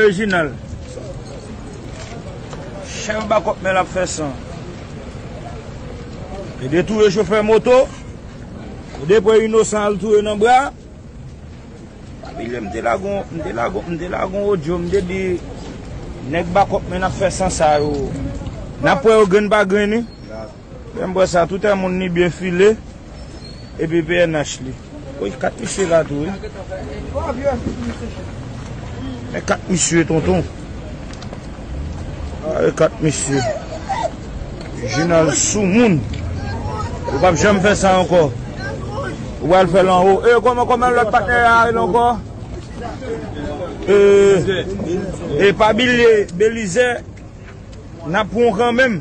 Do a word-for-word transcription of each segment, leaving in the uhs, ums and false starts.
Rejinal. Chèf bakòp men l ap fè san. E de touye chofè moto. E de pran inosan al touye nan bra. Papi, lè m te lage yon, m te lage yon, m te lage yon odyo, m te di, nèg bakòp men ap fè san sa yo. N ap wè yo grenn pa grenn, wi. Lè m wè sa, tout moun ni byen file, epi P N H li. Woy, kat misye la tou, wi. Men kat misye, tonton. Ay, kat misye. Jinal soumoun. Ou p ap janm fè sa ankò. Ou pral fè l anwo. E, kòman, kòman lòt patnè a ye ankò? E, e pa bliye, Belizè, n ap pran w kanmenm.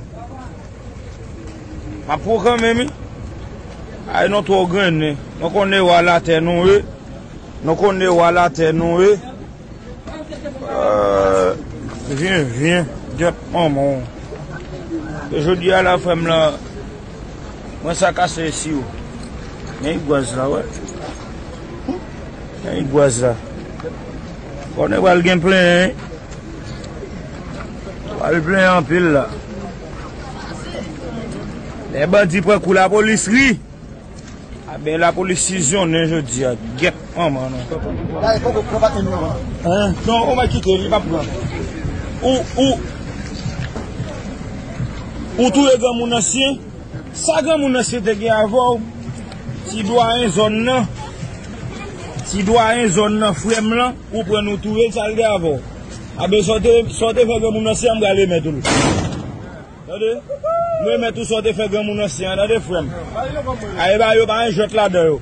M ap pran w kanmenm, wi. Ay, nou twò grennen. Nou konnen wa latè nou ye. Nou konnen wa latè nou ye. Euh, vyen, vyen, gyèt manman w. E jodi a la, frè m lan, mwen sa kase esi w. Men igwaz la, wè. Men igwaz la. Konnen pral gen plenyen, wi. Pral plenyen anpil la. Lè bandi pran kou, lapolis ri. A ben, lapolis sizyonnen jodi a. Gyèt manman nou. Hen? Non, ou mèt kite, li p ap pran. Ou, ou, ou touye granmoun ansyen. Sa granmoun ansyen te gen avè w? Ti dwayen zòn nan. Ti dwayen zòn nan, frè m lan, ou pran nou touye l, sa l gen avè w? A ben, sa w te, sa w te fè granmoun ansyen an, m pral remèt ou l. Tande? Mwen remèt ou sa w te fè granmoun ansyen an, tande, frè m. Aye ba yo pa gen jwèt ladan yo.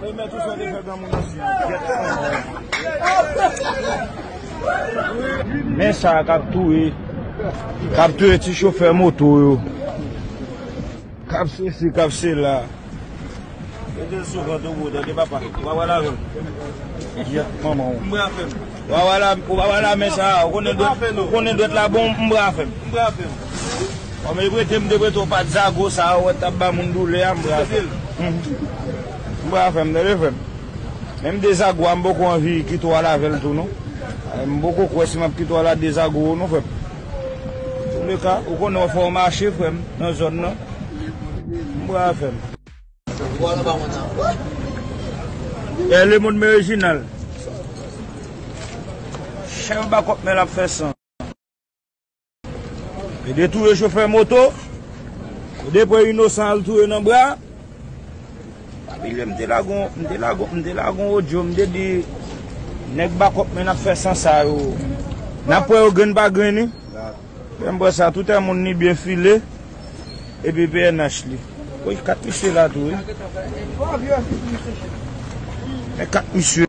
Mwen remèt ou sa w te fè granmoun ansyen an. Men sa k ap touye, k ap touye ti chofè moto yo. K ap sesi, k ap sela. Mete l sou vant ou, tande papa. Ou pa pral avè m. Gyèt manman w. M pral avè m. Ou pa pral avè m, ou pa pral avè m sa, ou konnen dwèt, ou konnen dwèt la bon, m pral avè m. M pral avè m. Kòm e prete m te prete w pa t zago sa, ou wè t ap ba moun doulè a, m pral avè m. M pral avè m, tande frè m. Menm de zago a, m poko anvi kite w al avè l tou, non. M poko kwè si m ap kite w al a de zago, non, frè m. Antouleka, ou konnen w fè w mache, frè m, nan zòn nan. M pral avè m. E lemonn men Rejinal. Chèf bakòp men l ap fè san. E de touye chofè moto. E de pran inosan al touye nan bra. Papi, lè m te lage yon, m te lage yon, m te lage yon odyo, m te di, nèg bakòp men ap fè san sa yo. N ap wè yo grenn pa grenn, wi. Lè m pran sa, tout moun ni byen file, epi P N H li. Woy, kat misye la tou, wi. Men kat misye.